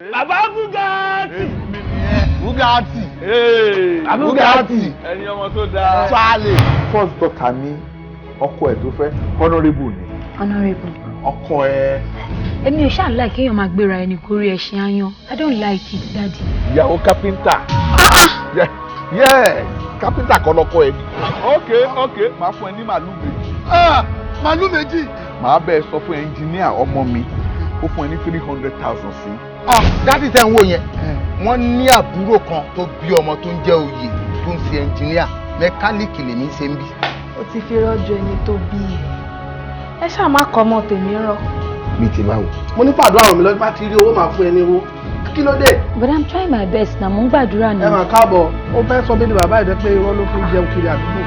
Bàbá Bugatti. Bugatti. Bugatti. Ẹni ọmọ tó dáa. Tuale. First daughter mi, ọkọ ẹ̀ tó fẹ́, honourable ni. Honourable. Ọkọ ẹ̀. Èmi ò ṣáà like kéèyàn máa gbéra ẹni gorí ẹṣin aáyán. I don't like it, daddy. Ìyàwó kápẹ́ńtà. Yes, kápẹ́ńtà kọ́ lọ́kọ ẹ̀ ni. Ok, màá fún ẹ ní màálù méjì. Màálù méjì. Màá bẹ́ẹ̀ sọ fún ẹnjìníà ọmọ mi, ó fún ẹ ní 300,000 sí. Daddy tẹ́ ń wò yẹn, wọ́n ní àbúrò kan tó bí ọmọ tó ń jẹ́ oyè tó ń ṣe ẹnjìníà, mẹkáníìkì lèmi ń ṣe ń bí. Ó ti fi rọ́jò ẹni tó bí ẹ. Ẹ ṣáà má kọ́ ọmọ tèmi rọ. Bí ti báwo. Mo ní fàdúrà ràn mí lọ́jọ́ bá ti rí owó màá fún ẹ ní owó. Kí ló dé? But I'm trying my best na, mo ń gbàdúrà náà. Ẹ máa káàbọ̀, ó fẹ́ sọ bí ni bàbá ìdẹ́ pé irọ́ ló fi ń jẹun kiri àdúgbò.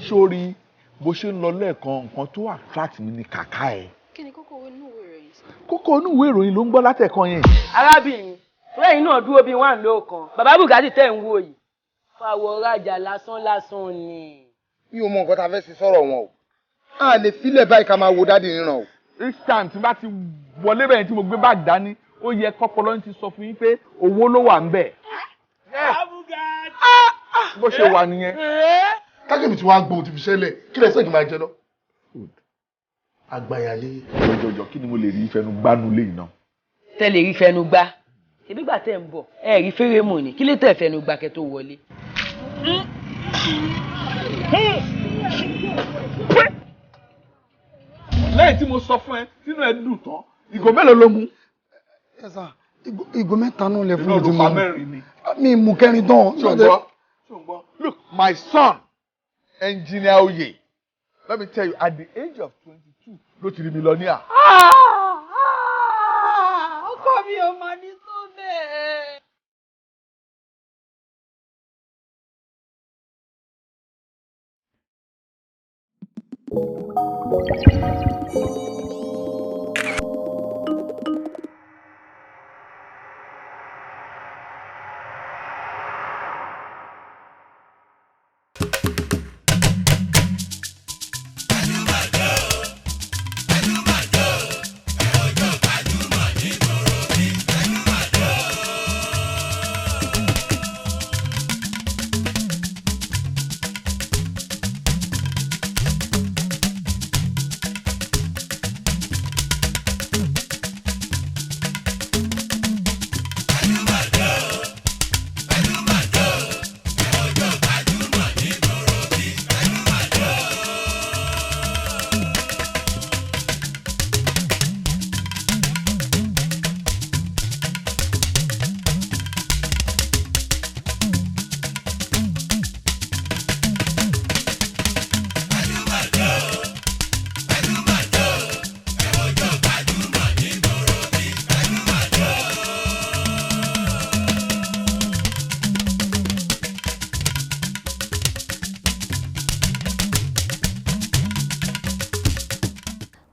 Sórí bó ṣe ń lọ lẹ́ẹ̀kan, nǹkan tó attract mi ni kàkà ẹ̀. Kí ni kókó inú ìwé ìròyìn sọ? Kókó inú ìwé ìròyìn ló ń gbọ́ látẹ̀kan yẹn. Arábìnrin, lẹ́yìn náà dúró bíi wọ́n ló kan. Bàbá Bugatti tẹ̀ ń wò yìí. Fàwọ̀ rajà lásán lásán ni. Mi ò mọ nǹkan tá a fẹ́ ṣe sọ̀rọ̀ wọn o. A lè filẹ̀ báyìí ká máa wo daddy níran o. Each time tí n bá ti wọlé bẹ́ẹ̀ tí mo gbé báàgì dání, ó yẹ kọ́pọlọ́ ti sọ fún yín pé owó ló wà ń bẹ̀. Bó ṣe wà nìyẹn. Kákẹ́mi tí wàá gbóhùn ti fi ṣẹlẹ̀, kí lẹ sẹ́yìn máa jẹ lọ. Àgbàyàlé. Jọjọjọ, kí ni mo lè rí fẹnu gbánu lé iná? Tẹ́ lè rí fẹnu gbá. Ṣebí gbà tẹ́ ń bọ̀, ẹ rí fẹ́rẹ́mù ni, kí lè tẹ̀ fẹnu gbá kẹ́ tó wọlé? Lẹ́yìn tí mo sọ fún ẹ, tínú ẹ dùn tán, ìgò mélòó ló mú? Ẹ sà, ìgò mẹ́ta náà lẹ fún mi Inú tí ọdún pa mo mẹ́rin ni. Mi mú kẹrin tán. Ṣùgbọ́n, look, my son, Engineer Oye, let me tell you, at the age of 22, ló ti rí millionaire. Ọkọ mi ò mà ní tó bẹ́ẹ̀.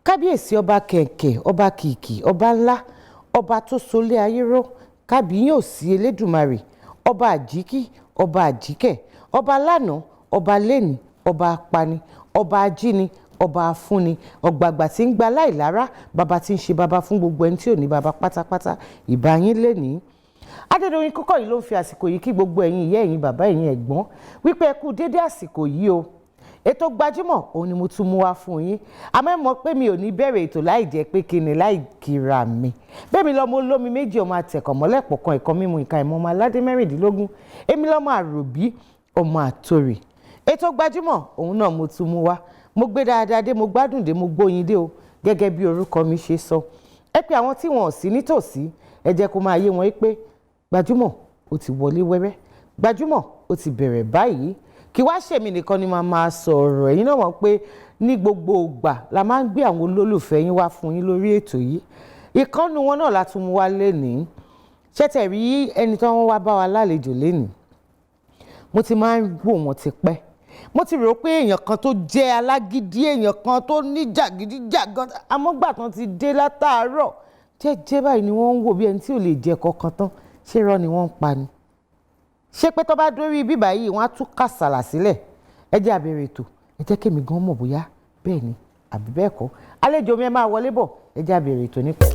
Kábíyèsí ọba kẹ̀kẹ́, ọba kìkì, ọba ńlá, ọba tó solé ayé ró, kábíyèsí Elédùmarè, ọba àjíkí, ọba àjíkẹ́, ọba lánàá, ọba lẹ́ni, ọba apani, ọba ajíni, ọba afúnni, ọ̀gbàgbà tí ń gba láìlára, bàbá tí ń ṣe bàbá fún gbogbo ẹni tí ò ní bàbá pátápátá, ìbà yín lẹ́ni. Adédoyin Kúkọ̀yí ló ń fi àsìkò yìí kí gbogbo ẹ̀yin ìyá, ẹ̀yin bàbá, ẹ̀yin ẹ̀gbọ́n wípé ẹ kú dédé àsìkò yìí o. Ètò Gbajúmọ̀ òun ni mo tún mú wá fún yín. Àmọ́ ẹ mọ̀ pé mi ò ní bẹ̀rẹ̀ ètò láì jẹ́ pé kí ni láì kíra mi. Bẹ́ẹ̀ mi lọ́mọ olómi méjì, ọmọ àtẹ̀kọ̀ mọ́lẹ́pọ̀ kan ẹ̀kọ́ mímu ìka ìmọ̀ ọmọ aládé 16, èmi lọ́mọ àròbí ọmọ àtòrì. Ètò Gbajúmọ̀ òun náà mo tún mú wá. Mo gbé dáadáa dé, mo gbádùn dé, mo gbóyin dé o, gẹ́gẹ́ bí orúkọ mi ṣe sọ. Ẹ pé àwọn tí wọn ò sí nítòsí, ẹ jẹ́ kó máa yé wọn pé Gbajúmọ̀ ó ti wọlé wẹ́rẹ́, Gbajúmọ̀ ó ti bẹ̀rẹ̀ báyìí. Kí wá ṣèmi nìkan ni màá máa sọ̀rọ̀, ẹ̀yin náà mọ̀ pé ní gbogbo ìgbà la máa ń gbé àwọn olólùfẹ́ yín wá fún yín lórí ètò yìí. Ìkànnù wọn náà la tún mú wá lénìí. Ṣẹ́tẹ̀ rí ẹni tó ń wá bá wa lálejò lénìí. Mo ti máa ń wò wọ́n ti pẹ́. Mo ti rò pé èèyàn kan tó jẹ́ alágídí, èèyàn kan tó ní jàgídíjàgan, àmọ́ gbà tán ti dé látàárọ̀ jẹ́jẹ́ báyìí ni wọ́n ń wò bí ẹni tí ò lè jẹ kankan tán. Ṣé irọ́ ni wọ́n ń pa ni? Ṣé pé tó bá dórí bíbá yìí wọ́n á tún kàsàlà sílẹ̀? Ẹ jẹ́ àbẹ̀rẹ̀ ètò, ẹ jẹ́ kémi gan mọ̀ bóyá bẹ́ẹ̀ ni àbí bẹ́ẹ̀ kọ́. Àlejò mi, ẹ máa wọlé bọ̀, ẹ jẹ́ àbẹ̀rẹ̀ ètò nípa.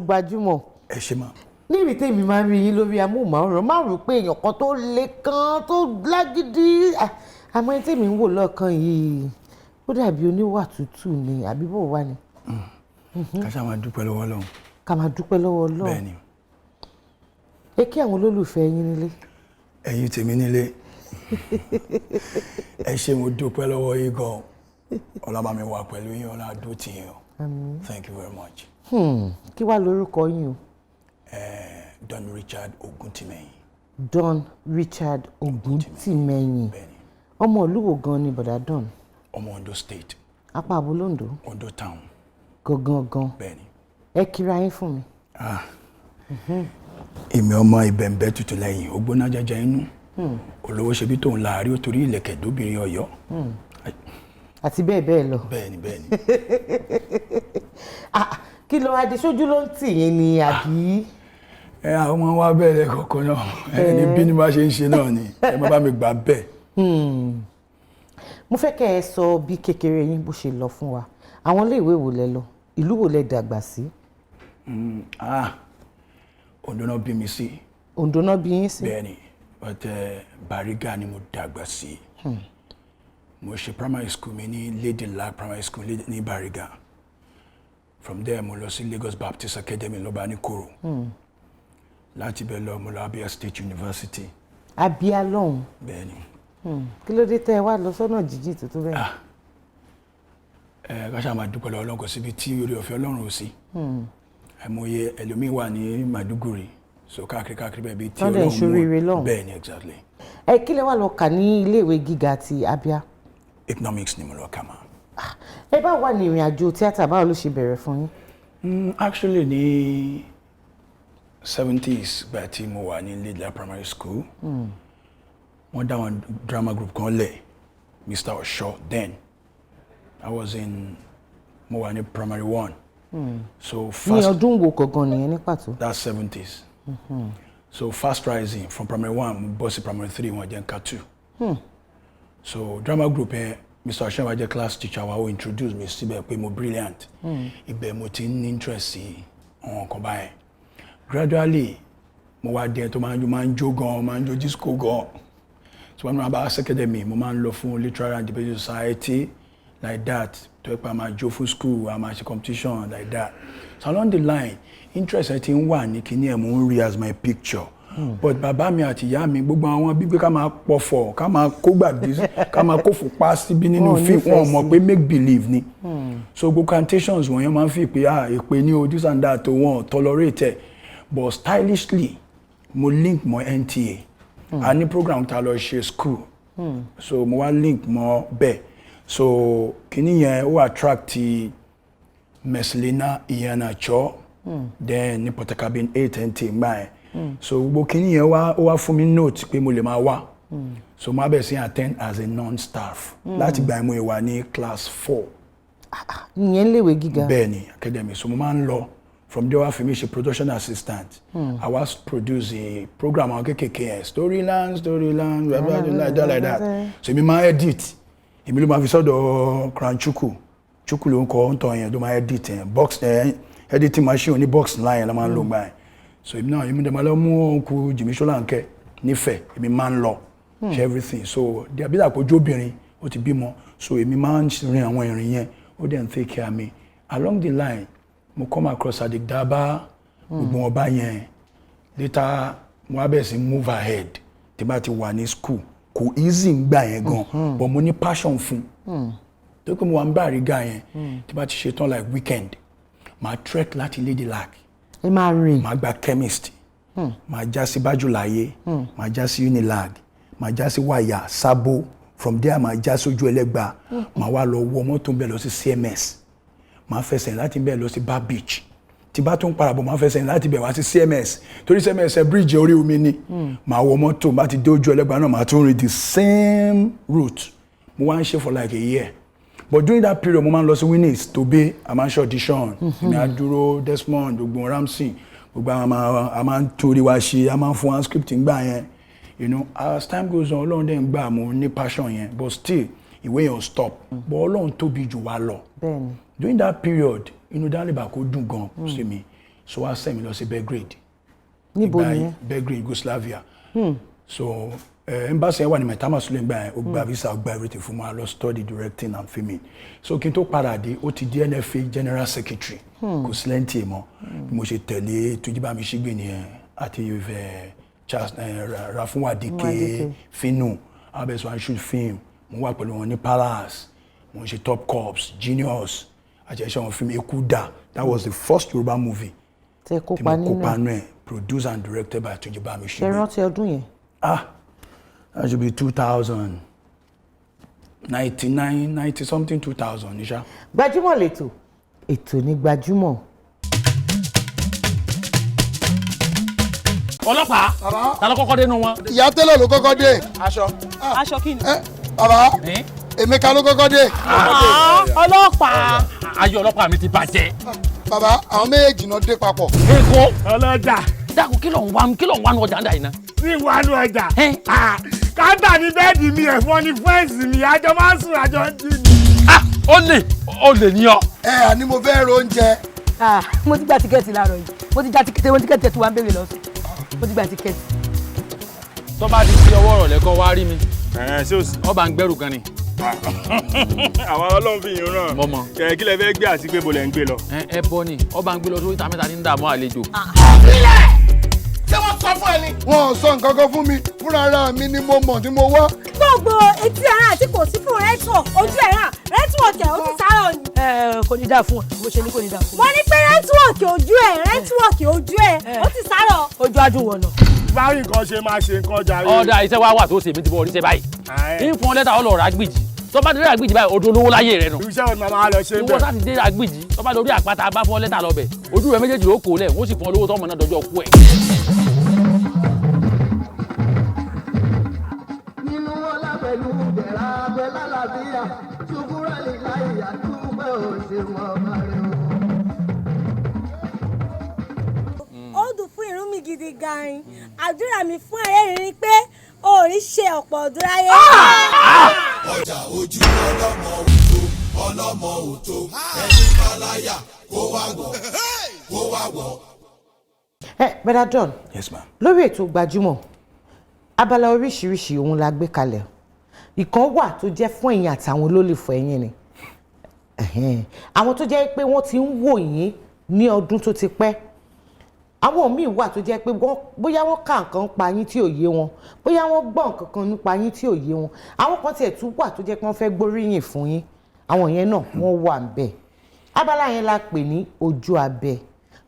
gbajúmọ̀. Ẹ ṣe mà. Níbi tèmi máa ń rí yín lórí amóhùnmáwòrán, máa rò pé èèyàn kan tó le kan tó lágídí. Ah, àmọ́ ẹni tèmi ń wò lọ́ọ̀kan yìí, ó dàbí oníwà tútù ni, àbí bò wá ni? Ká ṣáà máa dúpẹ́ lọ́wọ́ Ọlọ́run. Ká máa dúpẹ́ lọ́wọ́ Ọlọ́run. Bẹ́ẹ̀ ni. Ẹ kí àwọn olólùfẹ́ yín nílé. Ẹ̀yin tèmi nílé, ẹ ṣé, mo dúpẹ́ lọ́wọ́ yín gan. Ọlá bá mi wà pẹ̀lú yín, ọlá dó tì yín o. Àmín. Thank you very much. Kí wàá lórúkọ yín o? Don Richard Oguntimehin. Don Richard Oguntimehin. Ọmọ ìlú wo gan ni bọ̀dá Don? Ọmọ Ondo State. Apá abo l'Ondo? Ondo town. Gangan gan? Bẹ́ẹ̀ni. Ẹ kíra yín fún mi. Ah, èmi ọmọ ìbẹ̀ǹbẹ̀ tutù lẹ́yìn, ó gbóná jẹjẹ inú. Olówó ṣe bí tóun láàárín ó torí ìlẹ̀kẹ̀ dóbìnrin Ọ̀yọ́. Àti bẹ́ẹ̀ bẹ́ẹ̀ lọ. Bẹ́ẹ̀ni, bẹ́ẹ̀ni. Ah, kí ló wá dé, sójú ló ń tì yín ni àbí? Ẹ àwọn ọmọ wa bẹ̀rẹ̀ kọ̀ọ̀kan náà, ẹni bí ní bá ṣe ń ṣe náà ni ẹ má bá mi gbà bẹ́ẹ̀. Mo fẹ́ kẹ́ ẹ sọ bí kékeré yín bó ṣe lọ fún wa. Àwọn iléèwé wo lẹ lọ, ìlú wo lẹ dàgbà sí? Ah, Ondo náà bí mi sí. Ondo náà bí yín sí? Bẹ́ẹ̀ni, but Bariga ni mo dàgbà sí. Mo ṣe primary school mi ní Lady Lag Primary School ní Bariga. From there mo lọ sí Lagos Baptist Academy lọ́ba ní Koro. Láti bẹ̀ lọ, mo lọ Abia State University. Abia lọ́hùn? Bẹ́ẹ̀ni. Kí ló dé tẹ́ ẹ wá lọ sọ́nà jíjìn tó tó bẹ́ẹ̀? Ẹ ká ṣáà máa dúpẹ́ lọ́wọ́ Ọlọ́run, kò síbi tí orí ọ̀fẹ́ Ọlọ́run ò sí. Àìmọye ẹlòmíín wà ní Maiduguri, so káàkiri káàkiri bẹ́ẹ̀ bíi tí Wọ́n dẹ̀ ń Ọlọ́run ṣoríire lọ́hùn. Bẹ́ẹ̀ni, exactly. Ẹ kí lẹ wá lọ kà ní iléèwé gíga ti Abia? Economics ni mo lọ kà mà. Ẹ bá wà ní ìrìn àjò tíátà, báwo ló ṣe bẹ̀rẹ̀ fún yín? Actually ní 70s, gbà tí mo wà ní Lidla Primary School, wọ́n dá wọn drama group kan lẹ̀, Mr. Osho. Then I was in, mo wà ní primary one. So Ní fast ọdún wo gangan nìyẹn ní pàtó? That's 70s. So fast rising from primary one, mo bọ́ sí primary three, wọ́n jẹ́ n ka two. So drama group yẹn, Mr. Osho wá jẹ́ class teacher wa, ó introduce mi síbẹ̀ pé mo brilliant. Ibẹ̀ mo ti ń ní interest sí àwọn nǹkan báyẹn. Gradually mo wá di ẹni tó máa ń jó gan, máa ń jó disco gan. So when mo bá academy, mo máa ń lọ fún literary and debate society like that, tó yẹ pé a máa jó fún school, a máa ṣe competition like that. So along the line, interest ẹ ti ń wà ní kíní ẹ̀, mo ń rí as my picture. But bàbá mi àti ìyá mi, gbogbo àwọn bíbí ká máa pọ̀fọ̀, ká máa kó gbàdí, ká máa kó fòpá síbí nínú Wọn ò fíìmù, nífẹ̀ẹ́ wọn ò mọ̀ sí. pé make believe ni. So gbogbo cantations wọ̀nyẹn máa ń fi pé, ah, èpè ní o, this and that o, wọn ò tolerate ẹ̀. But stylishly mo link mọ́ NTA. A ní program tá a lọ ṣe school. So mo wá link mọ́ bẹ́ẹ̀, so kíní yẹn ó attract Mercelina Iheanacho. Then ní Portacabin 8 NTA gbà yẹn. So gbogbo kíní yẹn wá, ó wá fún mi note pé mo lè máa wá. So mo wá bẹ̀rẹ̀ sí attend as a non-staff. Láti gbà yẹn, mo wà ní class 4. Ìyẹn léèwé gíga? Bẹ́ẹ̀ ni, academy. So mo máa ń lọ. From there, wá fi mí ṣe production assistant. I was produce a program àwọn kékèké yẹn, storyline storyline, blah, blah, blah, like that, like that. So èmi máa edit, èmi ló máa fi sọ́dọ̀ Crown Chukwu. Chukwu ló ń kọ́ ń tọ́ yẹn, ló máa edit yẹn, box ẹ̀, editing machine oní box ńlá yẹn ló máa ń lò gbà yẹn. So èmi náà, èmi dẹ̀ máa lọ mú uncle Jimmy Solanke nífẹ̀ẹ́, èmi máa ń lọ ṣe everything. So bí àpòjú obìnrin ó ti bímọ, so èmi máa ń rin àwọn ìrìn yẹn, ó dẹ̀ ń take care mi. Along the line mo come across Sadiq Daba, gbogbo wọn bá yẹn. Later mo wá bẹ̀rẹ̀ sí move ahead. Tí bá ti wà ní school, kò easy ń gbà yẹn gan, but mo ní passion fún tó pé mo wà ń bá àríga yẹn. Tí bá ti ṣe tán, like weekend, màá trek láti Lady Lac. Ẹ máa rìn? Màá gba chemist, màá já sí Bájúláyé, màá já sí Unilag, màá já sí Wàyà Sábó. From there màá já sójú Ẹlẹ́gba, màá wá lọ wọ mọ́tò ń bẹ̀ lọ sí CMS, màá fẹsẹ̀ láti bẹ̀ lọ sí Bar Beach. Tí bá tún padà bọ̀, màá fẹsẹ̀ láti bẹ̀ wá sí CMS, torí CMS ẹ bíríìjì orí omi ni. Màá wọ mọ́tò, bá ti dé ojú Ẹlẹ́gba náà, màá tún rìn the same route. Mo wá ń ṣe for like a year. But during that period mo máa ń lọ sí Winnings tó bẹ́, a máa ń ṣe audition. Èmi àdúró Desmond, gbogbo Ramsey, gbogbo àwọn a máa ń torí wa ṣe, a máa ń fún wa script ńgbà yẹn. As time goes on, Ọlọ́run dẹ̀ ń gbà, mo ní passion yẹn, but still ìwé yẹn ò stop. But Ọlọ́run tóbi jù wá lọ. Bẹ́ẹ̀ni. During that period, inú Dálébà kò dùn gan sí mi. So So wá send mi lọ sí Belgrade. Níbo Ìgbà nìyẹn? Belgrade, Yugoslavia. So embassy yẹn wà ní Maitama Sule ìgbà yẹn. Ó gba visa, ó gba everything fún mi, lọ study directing and filming. So kí n tó padà dé, ó ti di NFA general secretary. Kò sí lẹ́ǹtì mọ́. Bí mo ṣe tẹ̀lé Túnjí Bámiṣígbìn nìyẹn àti Charles Rafunwadike. Nwadike. Finu abẹ́sọ̀ and shoot film. Mo wà pẹ̀lú wọn ní Palace, mo ń ṣe Top Cops, Genius àti ẹ̀ṣẹ̀ wọn film Ekuda. That was the first Yoruba movie Tẹ tí kópa mo nínú kópa ẹ̀. nínú ẹ̀, produced and directed by Túnjí Ṣe Bámiṣígbìn. rántí ọdún yẹn? Ah, that should be 2000, 99, 90 something, 2000 ní ṣá. Gbajúmọ̀ lẹ́tọ̀, ètò ní gbajúmọ̀. Ọlọ́pàá, ta ló kọ́kọ́ dénú wọn? Ìyá tẹ́lẹ̀ ló kọ́kọ́ dé. Aṣọ. Aṣọ kí ni? Bàbá, Emeka ló kọ́kọ́ dé. Ọlọ́pàá. Ayé ọlọ́pàá mi ti bàjẹ́. Bàbá, àwọn méjèèjì náà dé papọ̀. Èkó. Ọlọ́jà. Dákun, kí ló ń wá, kí ló ń wá nu ọjà ń dà yìí ná? Ní ìwà nu ọjà. Káńtà ní bẹ́ẹ̀dì mi, ẹ̀fọn ní fẹ́ǹsì mi, àjọ máa ń sùn, àjọ ń jí ni. Ó lè, ó lè ní ọ. Ẹ àní mo fẹ́ ro oúnjẹ. Mo ti gba tíkẹ́ẹ̀tì láàárọ̀ yìí. Mo ti gba tíkẹ́ẹ̀tì, mo ti tíkẹ́ẹ̀tì tó wá ń béèrè lọ́sùn. Mo ti gba tíkẹ́ẹ̀tì. Tó bá di sí ọwọ́ ọ̀rọ̀ lẹ́kọ́ wá rí mi. Ọba ń gbẹ́rù gan ni. Àwọn Ọlọ́run fi yín ràn. Mo mọ̀. Kẹ̀ kí lẹ fẹ́ gbé àti pé bo lẹ̀ ń gbé lọ? Ẹ bọ ni, ọba ń gbé lọ sórí ìta mẹ́ta ní dààmú àlejò. Ṣé wọ́n sọ fún ẹ ni? Wọn ò sọ nǹkan kan fún mi, fúnra ara mi ni mo mọ̀ tí mo wá. Gbogbo etí ara àti kò sí fún rẹ́tíwọ̀kì ojú ẹ̀ hàn, rẹ́tíwọ̀kì ẹ̀ ó ti sáré ni. Ẹ kò ní dáa fún ọ, bó ṣe ní kò ní dáa fún ọ. Mo ní pé rẹ́tíwọ̀kì ojú ẹ̀, rẹ́tíwọ̀kì ojú ẹ̀ ó ti sáré. Ojú adùn wọ̀nà. Bá rí nǹkan ṣe máa ṣe nǹkan jàre. Ọ̀dà iṣẹ́ wa wà tó ṣe, mi ti bọ̀ oríṣẹ́ báyìí. Ń fún ọ lẹ́tà, ọlọ́ọ̀rọ̀ àgbìjì. Tó bá dé àgbìjì báyìí, odò olówó láyé rẹ nù. Iṣẹ́ wo ni màmá lọ ṣe Ìwọ bẹ́ẹ̀? sá ti dé àgbìjì, tó bá lórí àpáta bá fún ọ lẹ́tà lọ́bẹ̀, ojú rẹ méjèèjì ló kó lẹ̀, wọ́n sì fún ọ lówó tọ́mọ náà dọjọ́ kú ẹ̀. Nínú ọlá pẹ̀lú bẹ̀rẹ̀ abẹ́ lálàáfíà ṣùkúrà lè láì àdúgbò òṣèwọ̀n ọba rẹ̀ o. Ó dùn fún irun mi gidi gan-an. Àdúrà mi fún ẹ̀rẹ́ ni pé o ò ní ṣe ọ̀pọ̀ ọdún láyé. Ọjà ojú ọlọ́mọ òtó, ọlọ́mọ òtó, ẹni báláyà kó wá wọ̀, kó wá wọ̀. Ẹ Brother Don. Yes, ma'am. Lórí ètò gbajúmọ̀, abala oríṣiríṣi òun la gbé kalẹ̀. Ìkan wà tó jẹ́ fún ẹ̀yin àtàwọn olólùfẹ́ yín ni. Ẹ̀hẹ́n. Àwọn tó jẹ́ pé wọ́n ti ń wò yín ní ọdún tó ti pẹ́, àwọn míì wà tó jẹ́ pé wọ́n bóyá wọ́n kà nǹkan pa yín tí ò yé wọn, bóyá wọ́n gbọ́ nǹkan kan nípa yín tí ò yé wọn. Àwọn kan tiẹ̀ tún wà tó jẹ́ pé wọ́n fẹ́ gbóríyìn fún yín, àwọn yẹn náà wọ́n wà ń bẹ̀. Abala yẹn la pè ní ojú abẹ.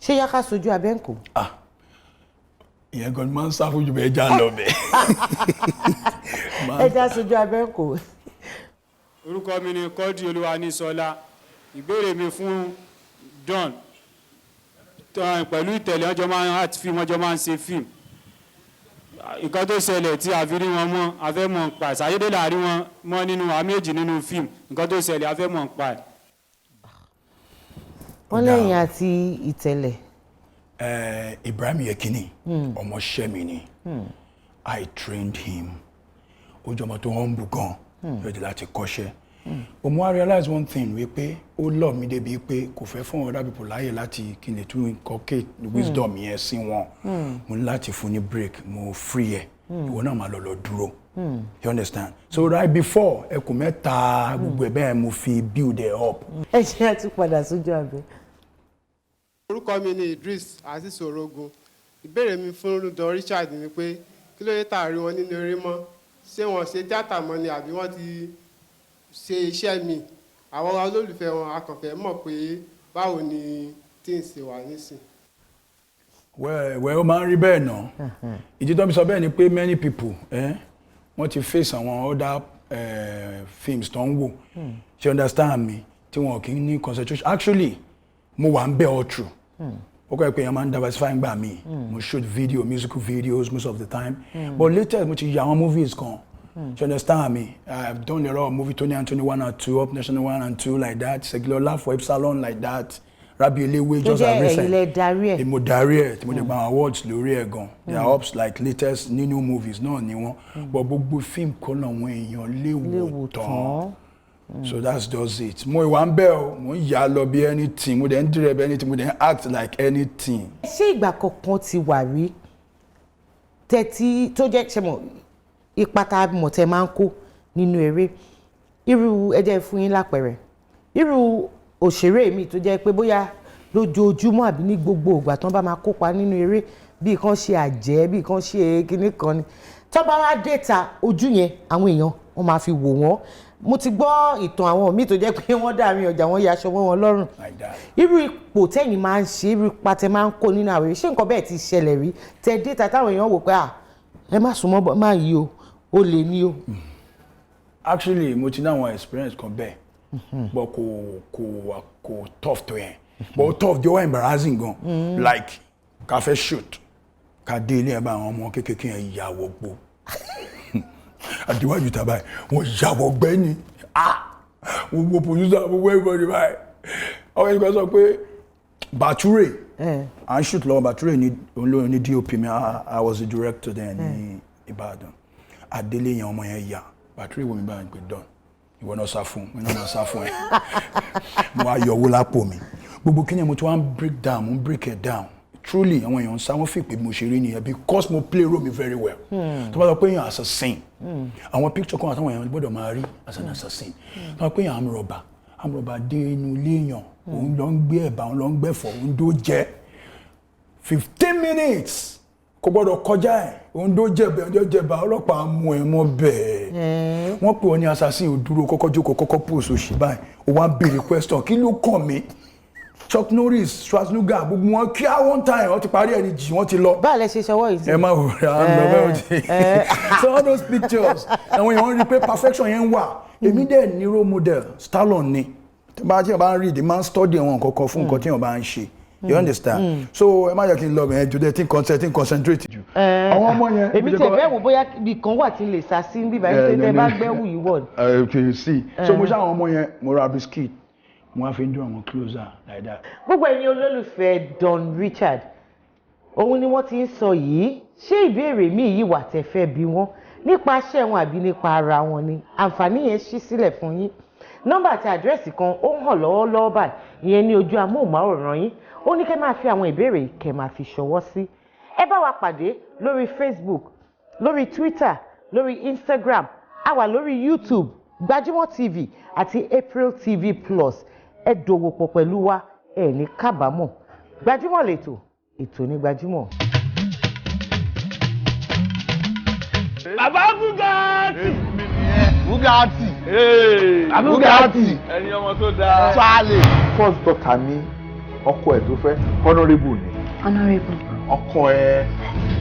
Ṣé yá ká sojú abẹ ń kó? Ìyẹn gan ni máa ń sá fún jù bẹ́ẹ̀, já lọ bẹ́ẹ̀. Ẹ já sojú abẹ ń kó. Orúkọ mi ni Quadri Olúwanísọlá. Ìbéèrè mi fún Don tán, pẹ̀lú ìtẹ̀lé ọjọ́ máa ń art film, ọjọ́ máa ń ṣe fíìmù. Nǹkan tó ṣẹlẹ̀ tí a fi rí wọn mọ́, a fẹ́ mọ̀ nípa ẹ̀. Ṣàyédè là rí wọn mọ́ nínú àwọn méjì nínú fíìmù. Nǹkan tó ṣẹlẹ̀, a fẹ́ mọ̀ nípa ẹ̀. Wọ́n lẹ́yìn àti ìtẹ̀lẹ̀. Ibrahim Yekini, ọmọọṣẹ́ mi ni. I trained him. Ó jẹ́ ọmọ tó humble gan, ready láti kọ́ṣẹ́. But mo wá realize one thing wípé ó love mi débi pé kò fẹ́ fún other people láàyè láti kí n lè tún inculcate wisdom yẹn sí wọn. Mo ní láti fún ní break, mo free ẹ̀. Ìwọ náà máa lọ dúró. You understand? So right before ẹkùn mẹ́ta gbogbo ẹ̀ bẹ́ẹ̀, mo fi build ẹ̀ up. Ẹ ṣe àtúpadà sójú abẹ. Orúkọ mi ni Idris Azeez Orogun. Ìbéèrè mi fún Don Richard ni pé kí ló dé tá a rí wọn nínú eré mọ́? Ṣé wọ́n ṣe tíátà mọ́ ni àbí wọ́n ti ṣe iṣẹ́ mi? Àwọn olólùfẹ́ wọn, a kàn fẹ́ mọ̀ pé báwo ni tí ń ṣe wà nísìn. Well, ó máa ń rí bẹ́ẹ̀ náà. Ìdí tó ń sọ bẹ́ẹ̀ ni pé many people, wọ́n ti face àwọn other films tó ń wò. Ṣe understand me? Tí wọn kì í ní concentration. Actually, mo wà ń bẹ̀ all through. Ó kọ́ ẹ pé èèyàn máa ń diversify ń gbà mí. Mo shoot video, musical videos most of the time. But later mo ti ya àwọn movies kan. You understand me? I've done a lot of movie, Tony Anthony 1 and 2, Up National 1 and 2 like that, Segilola for Epsilon like that, Rabi Elewe Tó just jẹ́ as recent. ẹ̀yin lẹ darí ẹ̀. Mo darí ẹ̀ tí mo dẹ̀ gba àwọn awards lórí ẹ̀ gan. They are ups like latest nínú movies náà ni wọ́n. But gbogbo film kọ́ làwọn èèyàn lè wò tán. So that's just it. Mo ìwà ń bẹ̀ o, mo ń yà á lọ bí anything, mo dẹ̀ ń dirẹ̀ bí anything, mo dẹ̀ ń act like anything. Ṣé ìgbà kankan ti wà rí tẹ́tí tó jẹ́ ṣe mọ̀ ipa tá a mọ̀ tẹ́ máa ń kó nínú eré, irú ẹ jẹ́ fún yín lápẹẹrẹ, irú òṣèré mi tó jẹ́ pé bóyá lójoojúmọ́ àbí ní gbogbo ìgbà tán bá máa kópa nínú eré, bí kan ṣe àjẹ́, bí kan ṣe kinní kan ni, tó bá wá déta ojú yẹn àwọn èèyàn wọ́n máa fi wò wọ́n. Mo ti gbọ́ ìtàn àwọn míì tó jẹ́ pé wọ́n dàrin ọjà, wọ́n yaṣọ mọ́ wọn lọ́rùn. Irú ipò tẹ́yìn máa ń ṣe, irú ipa tẹ́ máa ń kó nínú àwọn eré, ṣé nǹkan bẹ́ẹ̀ ti ṣẹlẹ̀ rí tẹ́ déta táwọn èèyàn wò pé à ẹ má sùn mọ́ má yí o, ó lè ní o? Actually, mo ti ní àwọn experience kan bẹ́ẹ̀, but kò tough tó yẹn, but ó tough dé, ó embarrassing gan. Like ká fẹ́ shoot, ká dé ilé ẹ̀ bá àwọn ọmọ kékeré yẹn yà wọ̀ gbó àdíwájú tàbá wọn yà wọ̀ gbẹ́ ni. Ah, gbogbo producer, gbogbo everybody báyìí, ọmọ ẹni kan sọ pé Bature à ń shoot lọ́wọ́. Bature ní òun ló ní DOP mi. I was the director then ní Ìbàdàn. Adélé yẹn, ọmọ yẹn yà Bature wo mi báyìí pé, "Done, ìwọ náà sá fún mi náà, máa sá fún ẹ." Mo wá yọ owó lápò mi, gbogbo kí ni mo ti wá ń break down, mo ń break it down. Truly, àwọn èèyàn ń sá, wọ́n fi pé mo ṣe rí nìyẹn because mo play role mi very well. Tó bá sọ pé èèyàn assassin, àwọn picture kan àtàwọn èèyàn gbọ́dọ̀ máa rí as an assassin. Tó bá pé èèyàn amrọ̀bà, amrọ̀bà dé inú ilé èèyàn, òun lọ ń gbé ẹ̀bà, òun lọ ń gbẹ̀fọ̀, òun dó jẹ́ 15 minutes kò gbọ́dọ̀ kọjá ẹ̀, òun dó jẹ̀bẹ̀, òun dó jẹ̀bà, ọlọ́pàá mú ẹ mọ́ bẹ́ẹ̀. Wọ́n pè wọ́n ní assassin, ò dúró, kọ́kọ́ jókòó, kọ́kọ́ pose òṣì báyìí, ó wá ń béèrè question. Kí ló kàn mí? Chuck Norris, Schwarzenegger, gbogbo wọn kí á one time wọ́n ti parí ẹni jì, wọ́n ti lọ. Báà lẹ ṣe ṣọwọ́ yìí sí. Ẹ má wò rà á lọ bẹ́ẹ̀, ó ti so all those pictures, àwọn èèyàn rí i pé perfection yẹn wà. Èmi dẹ̀ ní role model, Stallone ni. Tí bá tí wọ́n bá ń read, máa ń study àwọn nǹkan kan fún nǹkan tí wọ́n bá ń ṣe, you understand? So ẹ má jẹ́ kí n lọ bẹ̀rẹ̀ jù dẹ́ tí n concentrate jù. Àwọn ọmọ yẹn. Èmi tẹ̀ fẹ́ wò bóyá ibì kan wà tí n lè sá sí bíbá yìí tẹ́ bá gbẹ́wù yìí wọ̀. Ẹ see, so mo ṣe àwọn ọmọ yẹn, mo ra biscuit, mo wá fi ń dún àwọn closer like that. Gbogbo ẹ̀yin olólùfẹ́ Don Richard, òun ni wọ́n ti ń sọ yìí. Ṣé ìbéèrè míì yìí wà tẹ́ fẹ́ bí wọ́n nípa iṣẹ́ wọn àbí nípa ara wọn ni? Àǹfààní yẹn ṣí sílẹ̀ fún yín. Nọ́mbà àti àdírẹ́sì kan ó ń hàn lọ́wọ́lọ́wọ́ báyìí, ìyẹn ní ojú amóhùnmáwòrán yín. Ó ní kẹ́ máa fi àwọn ìbéèrè kẹ́ máa fi ṣọwọ́ sí. Ẹ bá wa pàdé lórí Facebook, lórí Twitter, lórí Instagram, a wà lórí YouTube, Gbajúmọ̀ TV àti April TV Plus. Ẹ dòwò pọ̀ pẹ̀lú wa, ẹ ní kábàámọ̀. Gbajúmọ̀ lẹ́tọ̀, ètò ní Gbajúmọ̀. Bàbá Bugatti. Bugatti. Bugatti. Ẹni ọmọ tó dáa. Tuale. First daughter mi, ọkọ ẹ̀ tó fẹ́, honourable ni. Honourable. Ọkọ ẹ̀.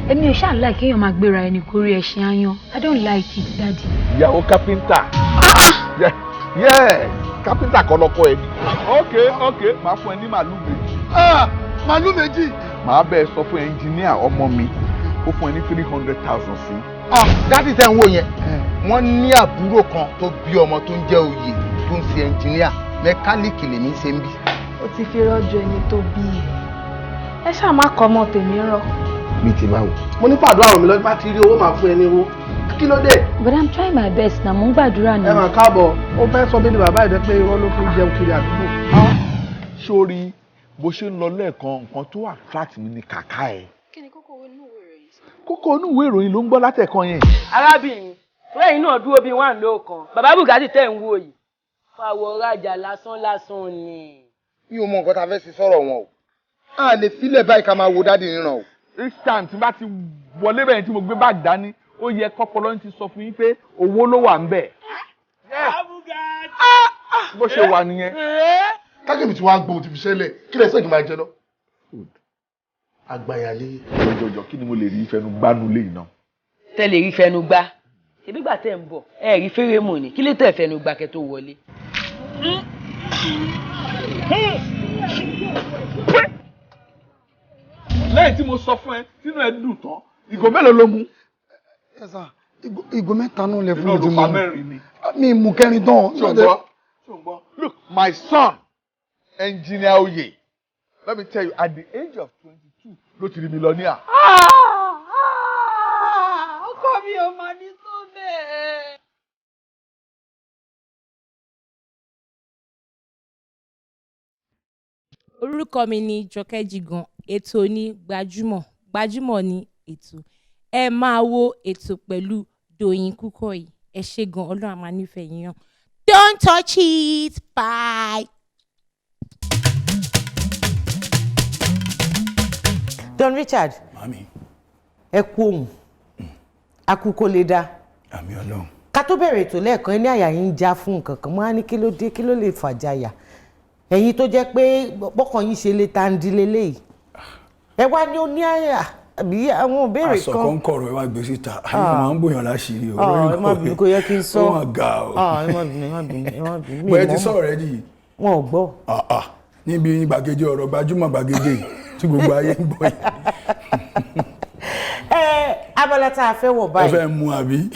Èmi ò ṣáà like kéèyàn máa gbéra ẹni gorí ẹṣin áyán. I don't like it, daddy. Ìyàwó kápẹ́ńtà. Yes, kápẹ́ńtà kọ́ lọ́kọ ẹ̀ ni. Ok, màá fún ẹ ní màálù méjì. Màálù méjì. Màá bẹ́ẹ̀ sọ fún ẹnjìníà ọmọ mi, ó fún ẹ ní 300,000 sí. Daddy tẹ́ ń wò yẹn, wọ́n ní àbúrò kan tó bí ọmọ tó ń jẹ́ oyè tó ń ṣe ẹnjìníà, mẹkáníìkì lèmi ṣe ń bí. Ó ti fi rọ́jò ẹni tó bí ẹ. Ẹ ṣáà má kọ́ ọmọ tèmi rọ. Bí ti báwo? Mo ní fàdúrà ràn mí lọ́jọ́, bá ti rí owó, máa fún ẹ ní owó. Kí ló dé? But I'm trying my best na, mo ń gbàdúrà náà. Ẹ mà káàbọ̀, ó fẹ́ sọ mí ní bàbá ìdẹ́ pé irọ́ ló fi ń jẹun kiri àdúgbò. Sórí bó ṣe ń lọ lẹ́ẹ̀kan, nǹkan tó attract mi ni kàkà ẹ̀. Kí ni kókó inú ìwé ìròyìn sọ? Kókó inú ìwé ìròyìn ló ń gbọ́ látẹ̀kan yẹn. Arábìnrin, lẹ́yìn náà dúró bíi wà ló kan. Bàbá Bugatti tẹ̀ ń wò yìí, fàwọ̀ rajà lásán lásán ni. Mi ò mọ nǹkan tá a fẹ́ ṣe sọ̀rọ̀ wọn o. A lè filẹ̀ báyìí ká máa wo daddy níran o. Each time tí n bá ti wọlé bẹ́ẹ̀ tí mo gbé báàgì dání, ó yẹ kọ́pọlọ́ ti sọ fún yín pé owó ló wà ń bẹ̀. Bó ṣe wà nìyẹn. Kákẹ́mi tí wàá gbóhùn ti fi ṣẹlẹ̀, kí lẹ sẹ́yìn máa jẹ lọ. Àgbàyàlé. Jọjọjọ, kí ni mo lè rí ìfẹnu gbánú lé iná? Tẹ́ lè rí fẹnu gbá. Ṣebí gbà tẹ́ ń bọ̀ ẹ rí fẹ́rẹ́mù ni, kí lè tẹ̀ fẹnu gbá kẹ́ tó wọlé. Lẹ́yìn tí mo sọ fún ẹ, tínú ẹ dùn tán, ìgò mélòó ló mú? Ẹ sà, ìgò mẹ́ta náà lẹ fún mi Iná tí ló mo pa mú. mẹ́rin ni. Mi mú kẹrin tán. Ṣùgbọ́n, ṣùgbọ́n, look, my son, engineer Oye, let me tell you, at the age of 22 ló ti di millionaire. Ọkọ mi ò mà ní tó bẹ́ẹ̀. Orúkọ mi ni Jọkẹ́ Jígan. Ètò ní Gbajúmọ̀, Gbajúmọ̀ ní ètò. Ẹ máa wo ètò pẹ̀lú Dòyìn Kúkọ̀yí. Ẹ ṣé gan, Ọlọ́run á máa nífẹ̀ẹ́ yín hàn. Don't touch it, bye. Don Richard. Mami. Ẹ kú ohùn, akú kó lè dá. Àmín Ọlọ́run. Ká tó bẹ̀rẹ̀ ètò lẹ́ẹ̀kan, ní àyà yín ń já fún nǹkan kan. Mo á ní kí ló dé, kí ló lè fàjàyà ẹ̀yin tó jẹ́ pé bọ́kàn yín ṣe lè tandi leléyìí? Ẹ wá ní ó ní àyà àbí àwọn ìbéèrè Aṣọ kan. kan kọ̀rọ̀, ẹ wá gbé síta. Àyè máa ń bòyàn láṣìírí o. Ah, ẹ má bínú, kò yẹ kí n sọ. Ó mà ga o. Ah, ẹ má bínú, ẹ má bínú, ẹ má bínú. Mi Bẹ́ẹ̀ ti mọ̀. sọ already. Wọn ò gbọ́. Ah, ah. Níbi gbàgede ọ̀rọ̀ gbajúmọ̀, gbàgede tí gbogbo ayé ń gbọ́ yìí. Ẹ abala tá a fẹ́ wọ̀ Ẹ báyìí. fẹ́ mu àbí?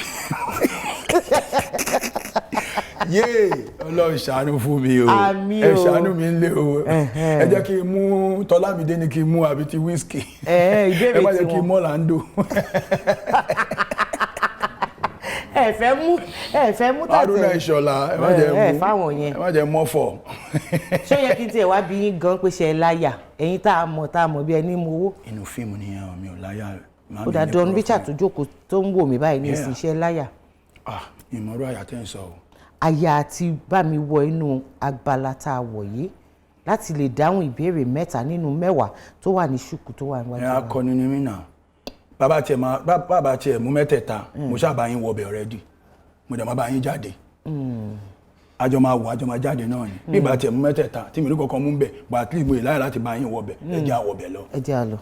Yéè, Ọlọ́run ṣàánú fún mi o. Àmín Ẹ o. ṣàánú mi ń lé o. Ẹ jẹ́ kí n mú Tọ́lámídé ní kí n mú àbí ti wíṣkì. Ìbéèrè Ẹ má jẹ́ kí n tiwọn. mú Orlando. Ẹ fẹ́ mú tàtẹ̀. Haruna Ìṣọ̀lá, ẹ má jẹ́ mú. Ẹ fáwọn yẹn. Ẹ má jẹ́ mọ́fọ̀. Ṣé ó yẹ kí n tiẹ̀ wá bí yín gan pé ṣe ẹ láyà, ẹ̀yin tá a mọ̀ bí ẹni mú owó? Inú fíìmù nìyẹn o, mi ò láyà. Má Ó mi dà ní Don purọ́ Richard fún tó jókòó tó ń wò mí báyìí ní Yeah. ìsìn, ṣe ẹ láyà? Ah, ìmọ̀rú àyà tẹ́ ń sọ o. Àyà àti bá mi wọ inú agbala tá a wọ̀ yìí láti lè dáhùn ìbéèrè mẹ́ta nínú 10 tó wà ní ṣùkú tó wà níwájú Ẹ wa. akọni ni mí náà. Bàbá tiẹ̀ mú mẹ́tẹ̀ẹ̀ta, mo ṣáà yín wọbẹ̀ already. Mo dẹ̀ máa bá yín jáde. Àjọ máa wọ, àjọ máa jáde náà ni. Bí ìbá tiẹ̀ mú mẹ́tẹ̀ẹ̀ta, tí mi ní kankan mú bẹ̀, but at least mo lè láyà láti bá yín wọbẹ̀. Ẹ jẹ́ àwọbẹ̀ lọ. Ẹ jẹ́ a lọ.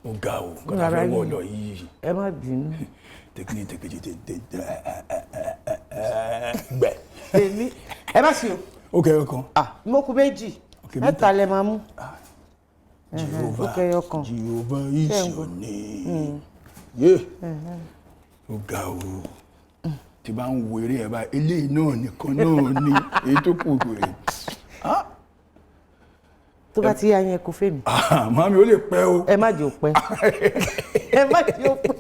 Ó ga o, nǹkan tá a fẹ́ wọ̀ lọ yìí. Ẹ má bínú. Tẹkíní tẹkíní tẹ gbẹ. Èmi ẹ má ṣe o. Ó kẹyọ kan. Mo kù méjì, mẹ́ta lẹ máa mú. Jehovah, Ó kẹyọ kan. Jehovah Ṣé is ń your gbọ́? name. Yé, ó ga o. Tí bá ń wo eré ẹ̀ báyìí, eléyìí náà nìkan náà ni èyí tó kù kò rè. Tó bá ti yá yẹn, kò fẹ́ mi. Màmí, ó lè pẹ́ o. Ẹ má jẹ́ ó pẹ́, ẹ má jẹ́ ó pẹ́.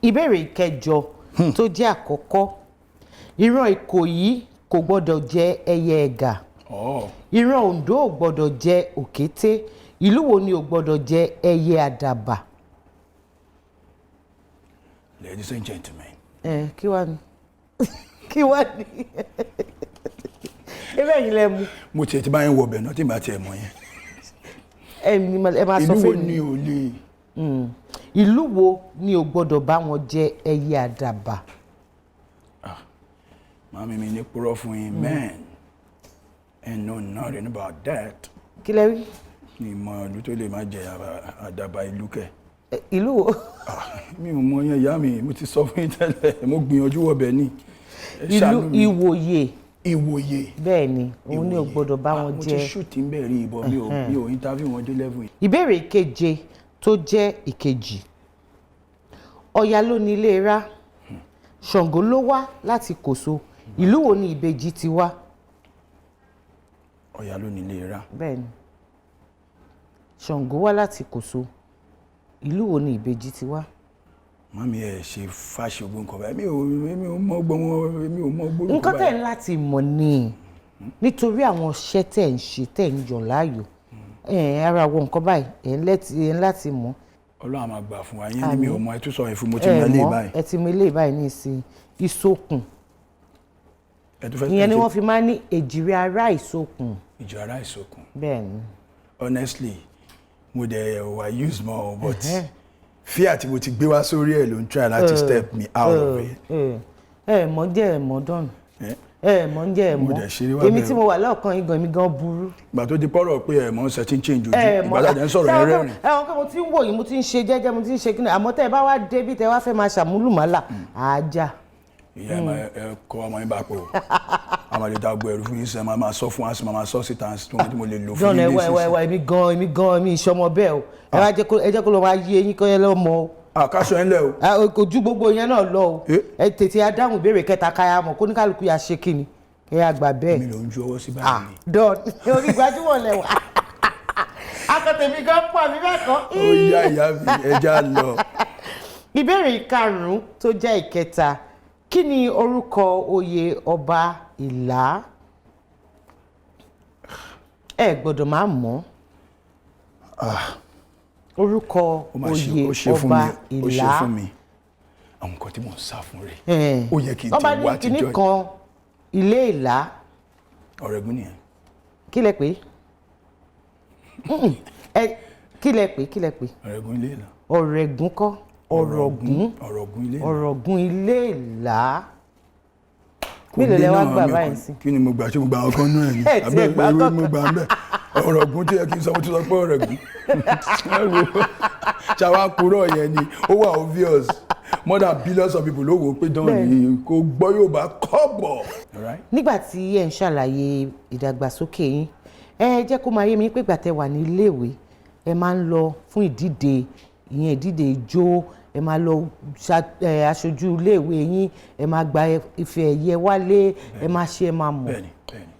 Ìbéèrè ìkẹjọ tó jẹ́ àkọ́kọ́: ìran Ìkòyí kò gbọ́dọ̀ jẹ ẹyẹ ẹ̀gà, ìran Oǹdó ò gbọ́dọ̀ jẹ òkété, ìlú wo ni ò gbọ́dọ̀ jẹ ẹyẹ àdàbà? Ladies and gentlemen. Ẹ kí wàá ní, kí wàá ní ebe yìí lẹ mú. Mo tiẹ̀ ti bá yín wọbẹ̀ náà tí n bá tiẹ̀ mọ̀ yẹn. Ẹ ní ẹ máa sọ Ìlú wo fún mi. ni ò lè? Ìlú wo ni ò gbọ́dọ̀ bá wọn jẹ ẹyẹ àdàbà? Màmí, mi ní purọ́ fún yín, man. And know nothing about that. Kí lẹ rí? Ní ìmọ̀ ìlú tó lè má jẹ àdàbà, ìlú kẹ̀. Ìlú wo? Mi ò mọ yẹn, ìyá mi, mo ti sọ fún yín tẹ́lẹ̀, mo gbìyànjú wọbẹ̀ ni. Ẹ Ìlú ṣàánú mi. Ìwòye. Ìwòye. Bẹ́ẹ̀ ni, òun ni ò gbọ́dọ̀ bá wọn Mo ti jẹ. shoot ń bẹ̀ rí ìbọn, mi ò mi ò interview wọn dé level yìí. Ìbéèrè keje tó jẹ́ ìkejì: Ọya ló ní ilé rá, Ṣàngó ló wá láti Kòso, ìlú wo ni ìbejì ti wá? Ọya ló ní ilé rá. Bẹ́ẹ̀ ni, Ṣàngó wá láti Kòso, ìlú wo ni ìbejì ti wá? Màmí, ẹ ṣe fàṣọgbó nǹkan báyìí, mi ò mọ gbọ́n wọn, mi ò mọ gbórúkọ. Nǹkan tẹ̀ ń láti mọ̀ ni, nítorí àwọn iṣẹ́ tẹ̀ ń ṣe, tẹ̀ ń yàn láàyò, ẹ̀ ara àwọn nǹkan báyìí ẹ̀ ń láti mọ̀. Ọlọ́run á máa gbà fún wa yẹn ni. Mi ò mọ, ẹ tún sọ yẹn fún mo ti Ẹ mọ ilé mọ̀, báyìí. Ẹ ti mọ ilé báyìí ní ìsìn, ìsokùn. Ẹ tún fẹ́ Ìyẹn ni ẹ ti- wọ́n fi máa ń ní èjìrì ará ìsokùn. Ìjọ ará ìsokùn. Bẹ́ẹ̀ ni. Honestly, mo dẹ̀ wà use more, but fear tí mo ti gbé wá sórí ẹ̀ ló ń try láti step me out of it. Ẹ mọ̀ jẹ́, ẹ mọ̀ dọ̀nù, ẹ mọ̀ ń jẹ́, ẹ Mo mọ̀. dẹ̀ ṣeré wá Èmi bẹ́ẹ̀ tí o. mo wà lọ́ọ̀kan yín gan, èmi gan burú. Ìgbà tó di pọ́rọ̀ pé ẹ̀ mọ̀ ń ṣe tí ń change ojú, Ẹ ìgbà mọ̀ tá a jẹ́ ń sọ̀rọ̀ ẹ̀ rẹ́rìn. Ẹ wọn pé mo ti ń wò yín, mo ti ń ṣe jẹ́jẹ́, mo ti ń ṣe kíni, àmọ́ tẹ́ ẹ bá wá débi tẹ́ ẹ wá fẹ́ máa ṣàmúlùmálà àájà. Ìyá ẹ máa ẹ kọ́ ọmọ yín bá pò àwọn àlejò àgbo ẹ̀rù fún yín sẹ́ máa sọ fún wa sí máa sọ síta tí mo lè lò fún John, yín ẹ wá, ẹ wá, ẹ wá, èmi gan èmi ìṣọmọ bẹ́ẹ̀ o. Ẹ wá jẹ́ kó, ẹ jẹ́ kó lọ máa yé eyín kọ́ yẹn lọ́mọ o. Àkàṣọ ẹ̀ ńlẹ̀ o. Kò ju gbogbo yẹn náà lọ o. Ẹ tètè adáhùn ìbéèrè kẹta káyà mọ̀ kóníkàlùkù yà ṣe kíni ẹ yà gbà bẹ́ẹ̀. Mi ló ń ju ọwọ́ sí báyìí ni. Don, orí gbajúmọ̀ lẹ́wà, akọ̀tẹ̀mí gan pọ̀ mi bẹ́ẹ̀ kọ́. Ó yá, ìyá mi, ẹja lọ. Ìbéèrè ìkarùn-ún tó jẹ́ ìkẹta. Kí ni orúkọ oyè ọba Ìlá? Ẹ gbọ́dọ̀ máa mọ̀. Orúkọ Ó máa ṣe oyè ó ṣe fún ọba mi, ó ṣe Ìlá. fún mi. Àwọn nǹkan tí mò ń sá fún rẹ̀. Eh. Ó yẹ kí n Wọ́n bá ti ní wá kinní àtijọ́ yìí. kan ilé Ìlá. Ọ̀rẹ́gún nìyẹn. Kí lẹ pè é? Ẹ kí lẹ pè é? Kí lẹ pè é? Ọ̀rẹ́gún ilé Ìlá. Ọ̀rẹ́gún kọ́, Ọ̀rọ̀gún. Ọ̀rọ̀gún ilé Ìlá. Ọ̀rọ̀gún ilé Ìlá. Kò Mélòó lé lẹ wá náà, gbà mi ò báyìí sí? Kí ni mo gbà? Ṣé mo gbà ọkàn náà ni? Ẹ tiẹ̀ Àbẹ́ gbà ewé kankan. mo gbà ń bẹ̀. Ọ̀rọ̀gún tí yẹ kí n sọ, mo ti sọ pé Ọ̀rẹ́gún. Ẹ wo, ṣàwa kúrò yẹn ni ó wà obvious. More than billions of people ló wò ó pé dán ni kò gbọ́ yóò bá kọ́bọ̀. Alright? Nígbà tí ẹ ń ṣàlàyé ìdàgbàsókè yín, ẹ jẹ́ kó máa yé mi pé ìgbà tẹ́ wà ní iléèwé, ẹ máa ń lọ fún ìdíje, ìyẹn ìdíje ijó, ẹ máa lọ aṣojú iléèwé yín, ẹ máa gba ife ẹ̀yẹ wálé, ẹ máa ṣe, ẹ máa mọ̀. Bẹ́ẹ̀ni, bẹ́ẹ̀ni.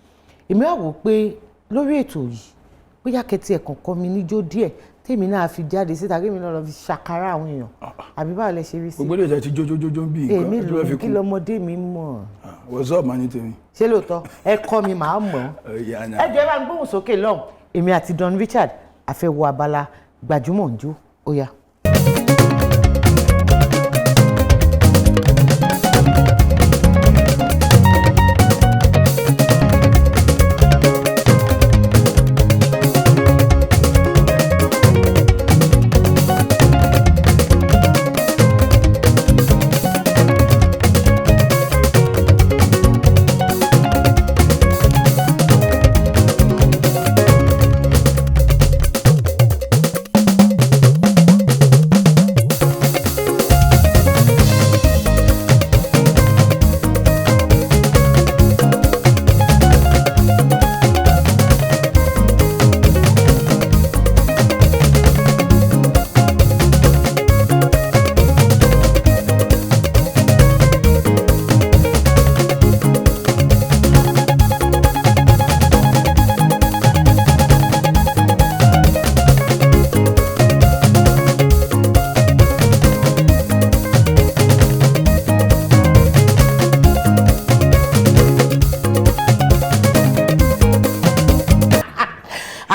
Èmi á wò ó pé lórí ètò yìí, bóyá kẹtì ẹ̀ kàn kọ́ mi níjó díẹ̀ tèmi náà fi jáde síta, kémi náà lọ fi ṣàkárà àwọn èèyàn, àbí báwo lẹ ṣe rí sí? Gbogbo ilé ìjà ti jójójójó ń bí nǹkan. Èmi Ẹ tún lò fẹ́ fi kí kún. lọmọdé mi mọ̀. What's up, man, ní tèmi. Ṣé lóòótọ́ ẹ kọ́ mi màá mọ̀ ọ́? Ọ̀yà náà. Ẹ jọ̀ọ́, ẹ bá ń gbóhùn sókè lọ́hùn. Èmi àti Don Richard a fẹ́ wo abala gbajúmọ̀ ń jó. Ó yá.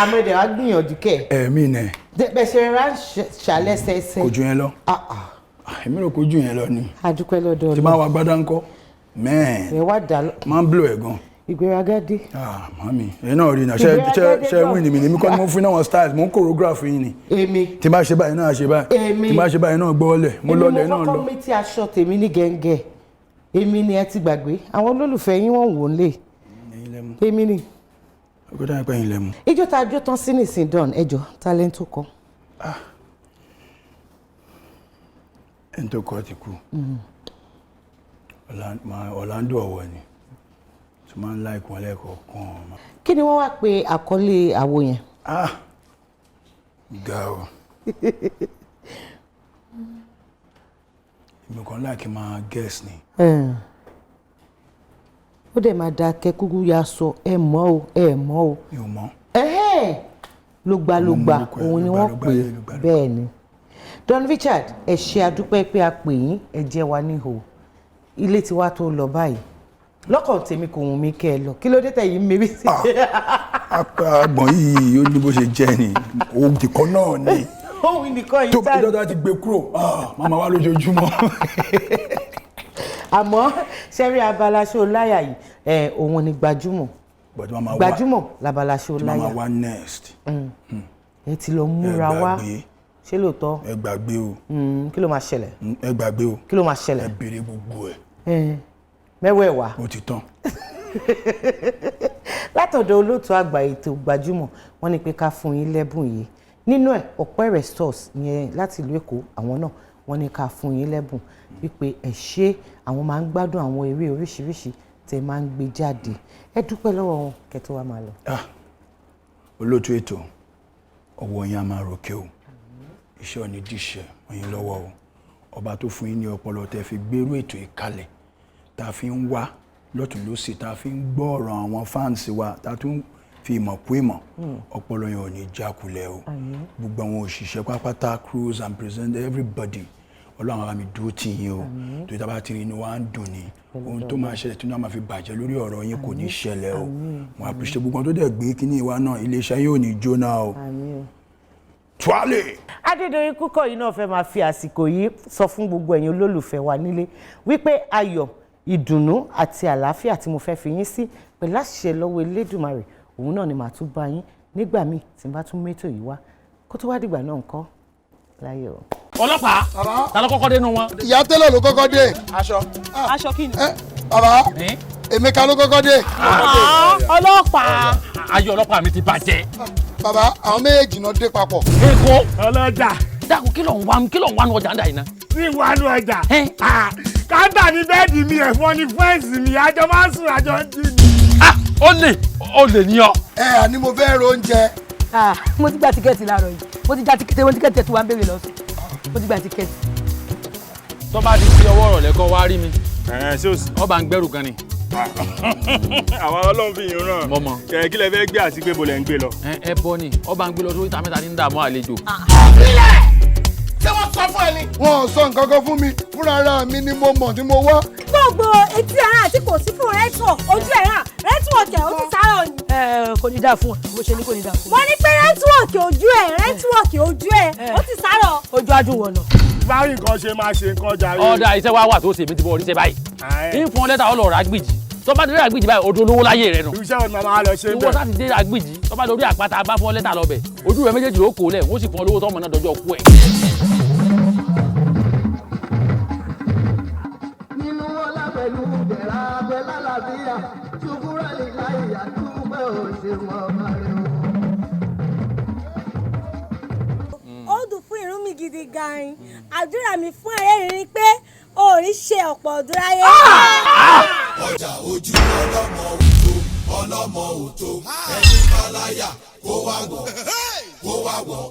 Àmọ́ ẹ̀dẹ̀ wá gbìyànjú kẹ̀. Ẹ̀mí nẹ̀. Bẹ́ẹ̀ ṣe rárá ṣàlẹ́sẹsẹ. Kò ju yẹn lọ. Èmi rò kó ju yẹn lọ ni. A dúpẹ́ lọ́dọ̀ Tí máa wá gbádá ńkọ́. Mẹ́ẹ̀n. Ẹ wá dà lọ. Máa ń blow ẹ̀ gan. Ìgbéraga dé. Ah, màmí, ẹ̀yin náà rí i náà. Ṣé Ìgbéraga ṣé dé ṣé gan. win mi ni? Èmi kọ́ ni mo fún náà wọn styles, mo ń choreograph yín ni. Èmi. Tí n bá ṣe báyìí náà ṣe báyìí. Èmi. Tí n bá ṣe báyìí náà gbọ́ọ̀lẹ̀. Mo lọlẹ̀ Èmi náà mo lọ. kọ́kọ́ mi tí aṣọ tèmi ní gẹ́ngẹ́. Èmi ni ẹ ti gbàgbé. Àwọn olólùfẹ́ yín wọ́n wò ó lè. Èmi ni. Ó dáa pé ẹ̀yin lẹ mú. Ijó tá a jó tán sí nìsín Don, ẹjọ́ talent tó kọ. Ẹni tó kọ́ ti kú. Orlando Ọ̀wọ̀ ni. Tí máa ń like wọn lẹ́ẹ̀kọ̀ọ̀kan. Kí ni wọ́n wá pe àkọlé àwo yẹn? Ga o. Èmi kàn like máa guess ni. Ó dẹ̀ máa da kẹ́kúkú ya sọ ẹ mọ̀ o, ẹ mọ̀ o. Mi ò mọ̀. Ẹ̀hẹ́n, lògbàlògbà òun ni wọ́n pè é bẹ́ẹ̀ ni. Don Richard, ẹ ṣe àdúpẹ́ pé a pè yín, ẹ jẹ́ wa níhò. Ilé tiwa tó lọ báyìí. Lọ́kàn tèmi kò wù mí kẹ́ ẹ lọ. Kí ló dé tẹ̀yìn mímí sí? Agbọ̀n yìí ó ní bó ṣe jẹ́ ni. Òun nìkan náà ni. Òun nìkan yìí Tó bá ìjọba ti gbé kúrò, màmá wa lójoojúmọ́. Àmọ́ sẹ́rí abala ṣó láyà yìí, ẹ̀, òun ni gbajúmọ̀. But màmá wa Gbajúmọ̀ labala ṣó tí màmá láyà. wa next. Ẹ ti lọ múra Ẹ wá. gbàgbé. Ṣé lóòótọ́? Ẹ gbàgbé o. Kí ló máa ṣẹlẹ̀? Ẹ gbàgbé o. Kí ló máa ṣẹlẹ̀? Ẹ béèrè gbogbo ẹ̀. Mẹ́wẹ̀ẹ̀wá. Ó ti tán. Látọ̀dọ̀ olóòtú àgbà ètò gbajúmọ̀, wọ́n ní pé ká fún yín lẹ́bùn yìí. Nínú ẹ̀, Ọpẹ́ Resource yẹn láti ìlú Èkó, àwọn náà wọ́n ní ká fún yín lẹ́bùn wípé ẹ ṣé, àwọn máa ń gbádùn àwọn eré oríṣiríṣi tẹ́ máa ń gbé jáde. Ẹ dúpẹ́ lọ́wọ́ wọn kẹ́ tó wá máa lọ. Olóòtú ètò, ọwọ́ yín á máa ròkè o. Iṣẹ́ òní díṣẹ́ mọ́ yín lọ́wọ́ o. Ọba tó fún yín ní ọpọlọ tẹ́ fi gbérú ètò ìkalẹ̀ tá a fi ń wá lọ́tún lọ́sì, tá a fi ń gbọ́ ọ̀rọ̀ àwọn fáǹsì wa, tá a tún fi ìmọ̀ kún ìmọ̀, ọpọlọ yẹn ò ní jákulẹ̀ o. Àmín. Gbogbo àwọn òṣìṣẹ́ pápátá, crews and presenters, everybody, Ọlọ́run á bá mi dúró tì yín o. Torí tá a bá ti rí, inú wa ń dùn ni. Ohun tó máa ṣẹlẹ̀ tí inú wa máa fi bàjẹ́ lórí ọ̀rọ̀ yín kò ní ṣẹlẹ̀ o. Mo appreciate gbogbo àwọn tó dẹ̀ gbé kíní ìwà náà. Iléeṣẹ́ yóò ní jóná o. Tuale. Adédoyin Kúkọ̀yí náà fẹ́ máa fi àsìkò yìí sọ fún gbogbo ẹ̀yin olólùfẹ́ wa nílé wípé ayọ̀, ìdùnnú àti àlàáfíà tí mo fẹ́ fi yín sí pẹ̀lú àṣẹ lọ́wọ́ Elédùmarè, òun náà ni màá tún bá yín nígbà míì tí n bá tún mẹ́tò yìí wá. Kó tó wá dìgbà náà ńkọ́, láyọ̀. Ọlọ́pàá, ta ló kọ́kọ́ dénú wọn? Ìyá tẹ́lẹ̀ ló kọ́kọ́ dé. Aṣọ. Aṣọ kí ni? Bàbá, Emeka ló kọ́kọ́ dé. Ọlọ́pàá. Ayé ọlọ́pàá mi ti bàjẹ́. Bàbá, àwọn méjèèjì náà dé papọ̀. Èkó. Ọlọ́jà. Dákun, kí ló ń wá, kí ló ń wá nu ọjà ń dà yìí ná? Ní ìwánu ọjà. Káńtà ní bẹ́ẹ̀dì mi, ẹ̀fọn ní fẹ́ǹsì mi, àjọ máa ń sùn, àjọ ń jí ni. Ó lè, ó lè ní ọ. Ẹ àní mo fẹ́ ro oúnjẹ. Mo ti gba tíkẹ́ẹ̀tì láàárọ̀ yìí. Mo ti gba tíkẹ́ẹ̀tì, mo ti tíkẹ́ẹ̀tì tó wá ń béèrè lọ́sùn. Mo ti gba tíkẹ́ẹ̀tì. Tó bá di sí ọwọ́ ọ̀rọ̀ lẹ́kọ́ wá rí mi. Ẹ ṣé o sì. Ọba ń gbẹ́rù gan ni. Àwa Ọlọ́run fi yín ràn. Mo mọ̀. Kẹ kí lẹ fẹ́ gbé àti pé bolẹ̀ ń gbé lọ? Ẹ bọ́ ni, ọba ń gbé lọ sórí ìta mẹ́ta ní ń dààmú àlejò. Ṣé wọ́n sọ fún ẹ ni? Wọn ò sọ nǹkan kan fún mi, fúnra ara mi ni mo mọ̀ tí mo wá. Gbogbo etí ara àti kò sí fún network ojú ẹ̀ hàn, network ẹ̀ ó ti sáré ni. Ẹ kò ní dáa fún ọ, mo ṣe ní kò ní dáa fún ọ. Mo ní pé network ojú ẹ̀, network ojú ẹ̀ ó ti sáré. Ojú adùn wọ̀nà. Báyìí nǹkan ṣe máa ṣe nǹkan jàre. Ọ̀dà iṣẹ́ wa wà tó ṣe, èmi ti bọ̀ oríṣẹ́ báyìí. Ń fún ọ lẹ́tà, ọlọ́ọ̀rọ̀ àgbìjì. Tó bá dé àgbìjì báyìí, odò olówó láyé rẹ nù. Iṣẹ́ òun máa lọ ṣe Ìwọ bẹ́ẹ̀. sá ti dé àgbìjì, tó bá lórí àpáta bá fún ọ lẹ́tà lọ́bẹ̀, ojú rẹ méjèèjì ló kó lẹ̀, wọ́n sì fún ọ lówó tọ́mọ náà dọjọ́ kú ẹ̀. Nínú ọlá pẹ̀lú ìdẹ̀ra pẹ̀lú àlàáfíà, ṣùkúrà lè láyé àdúgbò òṣèlú ọba rẹ̀ o. Ó dùn fún irun mi gidi gan-an. Àdúrà mi fún ẹ̀rẹ́ ni pé o ò ní ṣe ọ̀pọ̀ ọdún láyé. Ọjà ojú ọlọ́mọ òtó, ọlọ́mọ òtó, ẹni báláyà kó wá wọ̀, kó wá wọ̀.